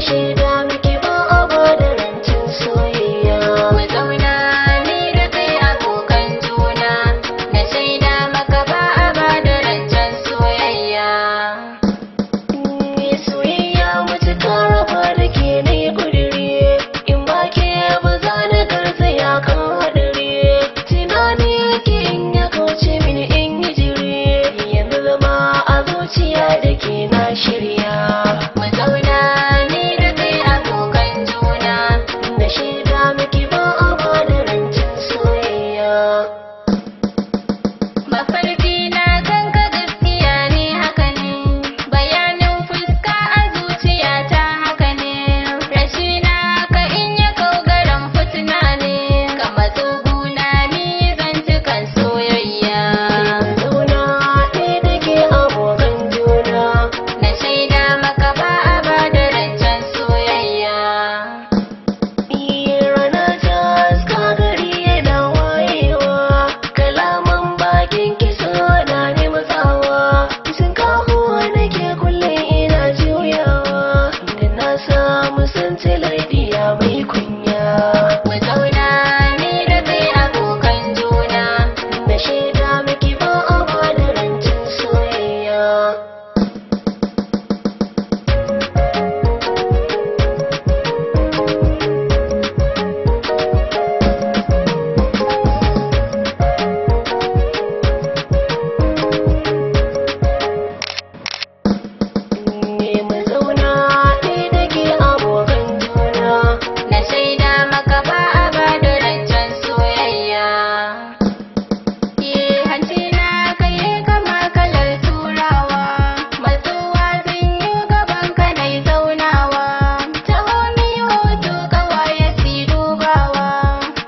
Shaida miki ba a bada rancen soyayya. Mu zauna ni da kai abokan juna, na shaida maka ba a bada rancen soyayya. Ni soyayya matuƙa raba da ke na yi ƙudiri, in ba ke ba za na garzaya kan haɗari. Tunani yake in ya kauce mini in yi jiri, yanzu zama a zuciya da ke na shirya. Mu zauna ni da kai abokan juna, Na shaida miki ba a bada rancen soyayya. Mafarki na ganka gaskiya ne haka ne, bayanin fuska a zuciyata haka ne, rashina ka in ya kaugaran fitina ne, ka matso guna ni zantukan soyayya. Zauna ɗaya da ke abokan juna, Na shaida maka ba a bada rancen soyayya. Rana ta haska gari yana wayewa, kalaman bakin ki suna ni matsawa, sun kawo nake kullum ina juyawa, da na samu santilar diya mai kunya. Mu zauna ni da kai abokan juna, Na shaida miki ba a bada rancen soyayya. Ne mu zauna ɗaya da ke abokan juna. Na shaida maka ba a bada rancen soyayya. Ye hanci na kai kama kalar turawa, matsuwa zan yi gaban ka na zaunawa. Taho mi hoto kawaye si dubawa,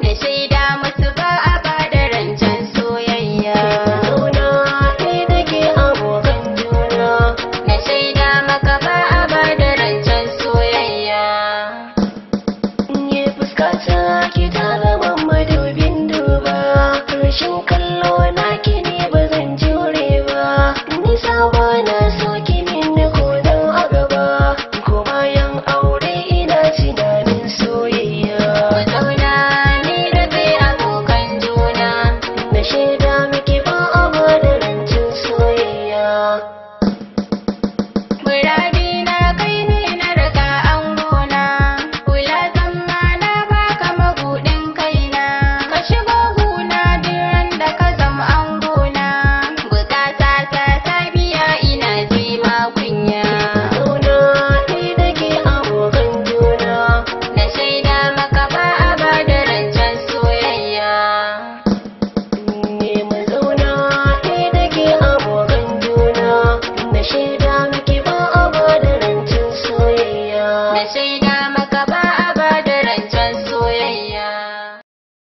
na shaida musu ba a bada rancen soyayya. Zauna ɗaya da ke abokan juna. Na shaida maka ba a bada rancen soyayya. Ye fuskata ki ta zama madubin duba, rashin kallo na ki ne ba zan jure ba. Nisa ba na so ki min ko dan a gaba, ko bayan aure ina tunanin soyayya. Mu zauna ni da kai abokan juna, Na shaida miki ba a bada rancen soyayya. Muradi na kai ne na riga an gona, kula zama na baka mabuɗin kaina, ka shigo guna duk da ka zama an gona, bukata ta ta biya ina ji ma kunya. Zauna ɗaya da ke abokan juna. Na shaida maka ba a bada rancen soyayya. Ne mu zauna ɗaya da ke abokan juna, na shaida miki ba a bada rancen soyayya. Na shaida